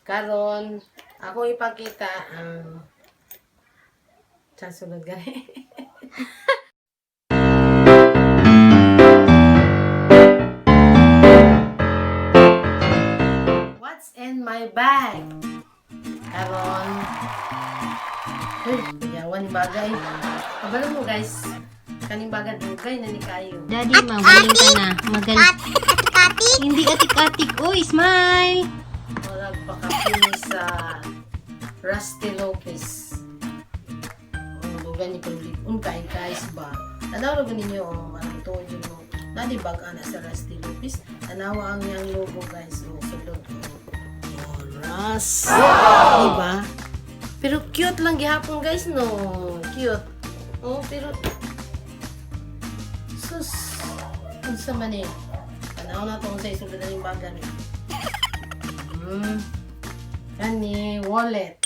Karon, ako ipakita ang sa sulod gani. What's in my bag? Karon, uy, yawan bagay. Kabalo mo, guys, kaning bagay dugay na ni kayo. Daddy, magaling ka na. Magaling. Hindi atik-atik. Uy, smile! Murag pakapini sa Rusty Lopez. Oh, dugan ni public. Un kay guys ba. Tanaw ra ninyo, oh, ang tuod yun mo. Nadi bag ana sa Rusty Lopez. Tanawa ang iyang logo, guys. Oh, sulod, oh. Oh, Rust. Diba? Pero cute lang gihapon, guys, no. Cute. Oh, pero sus, unsa man eh. Tanaw na to sa isulod na yung bagan. Kani, wallet.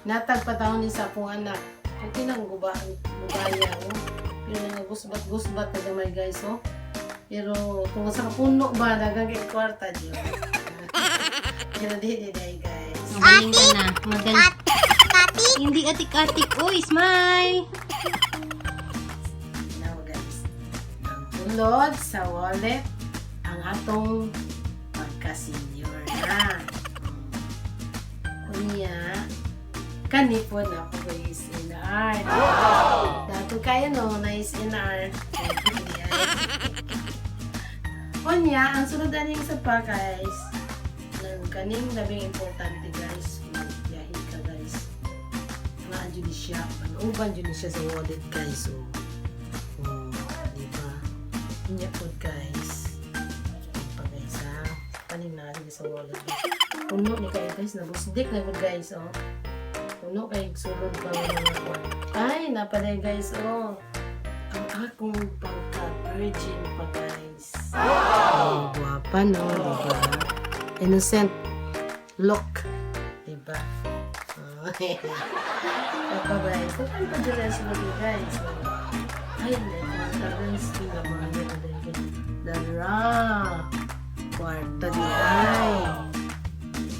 Natag pa taon ni sa akong anak. Okay nang guba, gubaya, oh. Pero nangagusbat-gusbat na gamay, guys, oh. Pero kung sa kapuno ba, dagang kay kwarta diyo. Pero di, guys. Magaling ka na. Magaling. Hindi atik-atik. Uy, smile! Now, guys. Ang sulod sa wallet, ang atong pagka-senior na. Kunya, kani po na po ko SNR. Dato kayo no, na SNR. Kunya, ang sunod na yung isa pa, guys. Nang kaning labing importante, guys, kung biyahe ka, guys. Naa jud ni siya, panuban jud ni siya sa wallet, guys. So, oh, di ba? Inya po, guys. Pa, guys, ha. Paning na sa wallet. Puno ni kayo, guys, nabusdik na gud, guys, oh. Puno kay sulod pa mga kuwan. Ay, napaday, guys, oh. Ang akong pagka-virgin pa, guys. Oh, guwapa, no, di ba? Innocent look, di ba? Oh. Papa, guys. Saan pa dyan sa mga, guys? Ay, hindi. Kwarta, guys. Pinamahal na din. Dara. Kwarta di ay.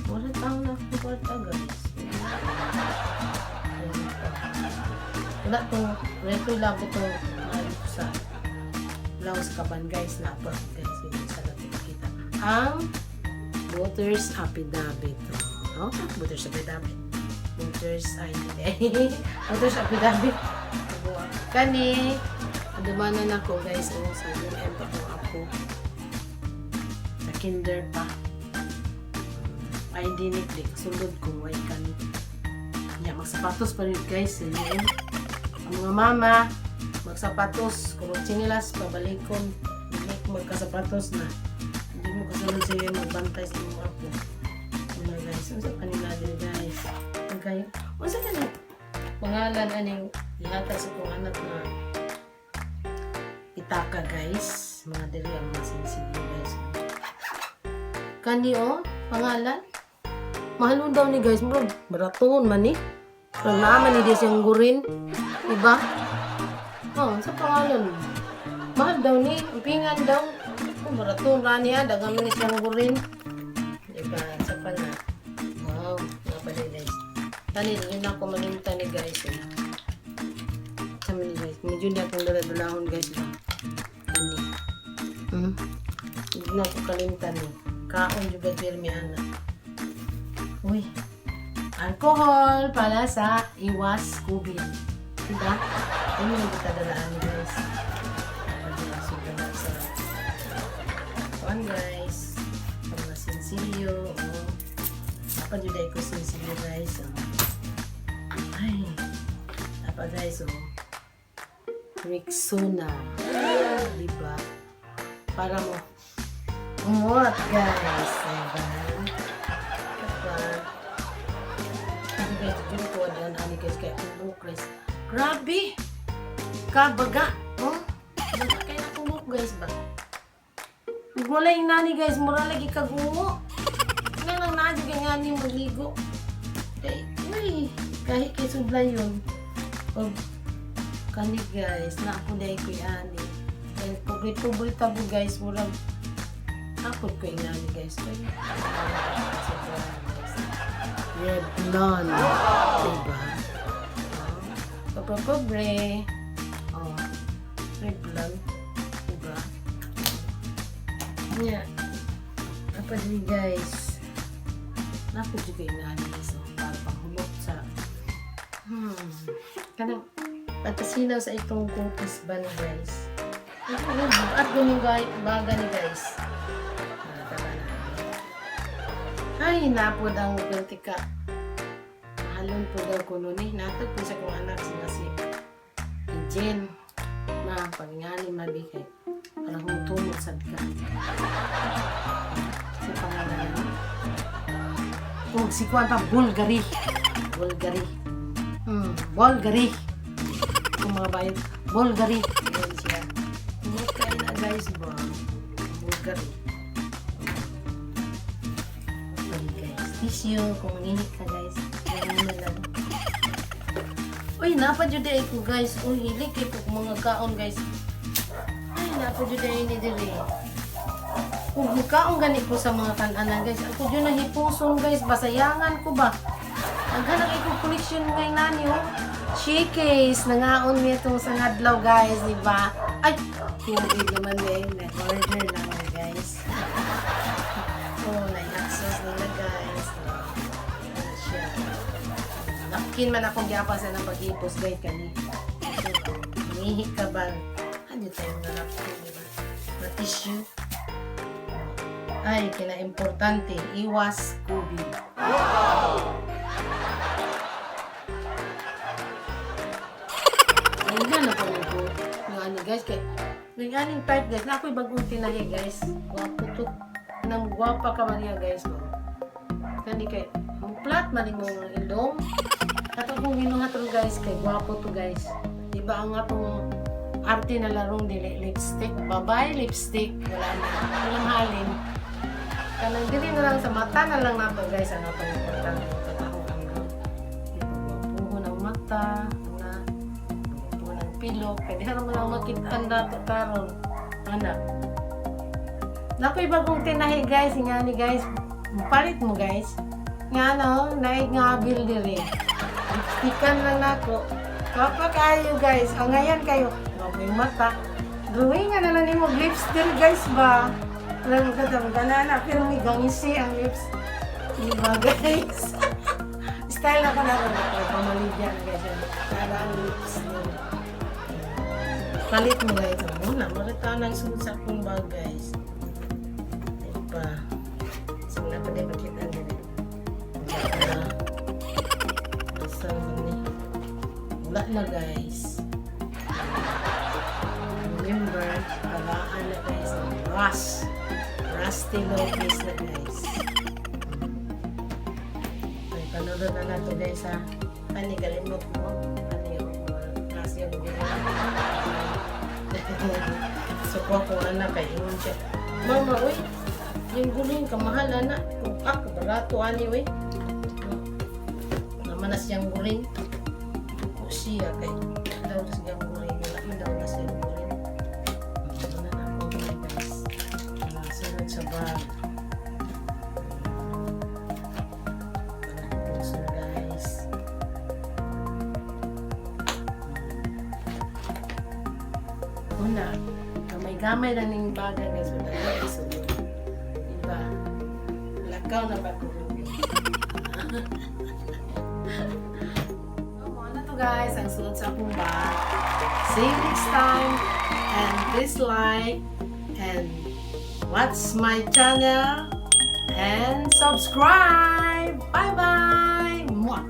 Wala tang na akong kwarta, guys. Ayun pa. Wala tong, reto lang ko tong ano sa Laos Kaban, guys. Napa, guys. Hindi sa natin makita. Ang voters affidavit. Oh, voters affidavit. Voters ID. Voters affidavit. Kani, dumanan ako, guys. Oh, sa UM pa ko ako. Sa kinder pa. ID ni click. Sulod ko way kani. Ya, magsapatos pa rin, guys, sa UM. Ang mga mama, magsapatos. Kung magtsinilas, pabalikon. Hindi ko magkasapatos na. Hindi mo kasunod sa iyo magbantay sa mga apo. Ano, guys, unsa kanila din, guys? Ang kayo? Unsa kanila? Pangalan aning ihatag sa kong anak na pitaka, guys. Mga diri ang mga sensitive, guys. Kani, oh, pangalan. Mahalon daw ni, guys, bro. Baraton man ni. Pero naaman ni di siyang gurin. Diba? Oh, sa pangalan. Mahal daw ni, umpingan daw. Oh, baraton ra niya, dagan man ni siyang gurin. Diba? Sa pa na. Wow, nga pala, guys. Tani, yun ako malimtan ni, guys. Eh. Sa ni, guys. Medyo niya akong daladalahon, guys, ba? Tani. Hindi na ako kalimtan ni. Kaon juga pirmi ana. Uy. Alcohol para sa iwas COVID. Diba? Ano yung kitadalaan, guys? Pag sa kuan, guys. Sa mga sinsilyo. Oh. Dapat yun ko sinsilyo, guys. Oh. Ay. Dapat, guys, oh. Rexona. Diba? Para mo umuot, guys. Diba? Diba? Hindi, guys, dito ko dyan, ani, guys, kaya akong buhok, guys. Grabe! Kabaga! Oh? Baga kaya na akong buhok, guys, ba? Wala yung nani, guys, mura lagi kagungo. Nga nang naa kay nga ni magligo. Kay, uy, kahit kay sudla yun. Og, kani, guys, na ako dahil ko ani. Kay pobre-pobre tabo, guys, murag ako ko yung nani, guys. Kay, Revlon. Diba? Oh. Pobre-pobre. Oh. Revlon. Diba? Nya. Apa diri, guys? Napo jud kay nani so para panghulot sa kanang pagkasinaw sa itong cookies ba ni, guys. Ano, at guning baga ni, guys. Ah, tama na. Ay, napod ang gantika. Mahalon po daw kuno ni. Natag po sa kong anak sila si Jen. Ma, pagingani mabi kay para tumot sad ka. Si pangalan niya. Oh, si Kuan pa, Bulgari. Bulgari. Bulgari. Kung mga bayad, Bulgari. Ayan siya. Tumot kayo na, guys, ba? Bulgari. Okay, guys. Tissue, kung manihik ka, guys. Ganun na lang. Uy, napa jud ay ko, guys. Uy, hilig kay po mga kaon, guys. Ay, napa jud ay ni diri. Kung kaon gani ko sa mga kananan, guys. Ako jud nahipuson, guys. Basayangan ko ba? Ang ganang iko collection ngay nani oh. Shikis, nangaon mi itong sa ngadlaw, guys, di ba? Ay, hindi naman eh. Nag-order lang eh, guys. Oh, na-access nila, guys. Ano siya? Napkin man akong giapa sa nang paghipos, guys, kani. Nihi ka ba? Ano tayo nga napkin, di ba? Na tissue. Ay, kina-importante, iwas COVID. Ayun na po ko. Yung ano, guys, kay may aning type, guys, na ako'y bagong tinahi, guys. Gwapo to. Nang gwapa ka man niya, guys. No? Kani kay ang flat man imong ilong. Ato kong ginuhat ron, guys, kay gwapo to, guys. Diba ang atong arte na larong dili lipstick. Bye-bye lipstick. Wala na. Walang halin. Kanang dili na lang sa mata na lang nato, guys, ang atong importante trabaho ang gwapuhon ang mata na gwapuhon ang pilok kay diha naman lang makit-an nato karon ana. Nakoy bagong tinahi, guys, nga ni, guys, palit mo, guys, nga no naig nga abil diri, lipstickan lang nako. Kapag kayo, guys, ang ngayon kayo gwapo yung mata, drawing nga na lang nimo lipstick, guys, ba. Alam mo ka na, pero may gangisi ang lips. Diba, guys? Style ako na rin ako. Pamaligyan, guys. Para ang lips niyo. Palit mo, guys. Muna, marita na yung sulod sa akong bag, guys. Diba? So, wala pa din makita din. Wala na. Basta naman ni. Wala na, guys. Remember, tagaan na, guys, ng Rush. Rusty Lopez na, guys. Ay, panood na nato, guys, ha. Ani, kalimot mo. Ani, yung mga klase yung So, ko ako anak kay ingon siya. "Mama, uy, yung guling kamahal anak. Kung ako, barato ani, uy." Naman na siyang guling. Ko siya kay daw na siyang guling. Wala man daw na siyang guling. Ano na ako, guys. Sunod sa bag. Puso, guys. Una, gamay-gamay lang ning baga, guys. Wala na isulod. Diba? Lakaw na ba ko? So, mo na to, guys. Ang sulod sa akong bag. See you next time. And please like and watch my channel and subscribe. Bye-bye. Mwah.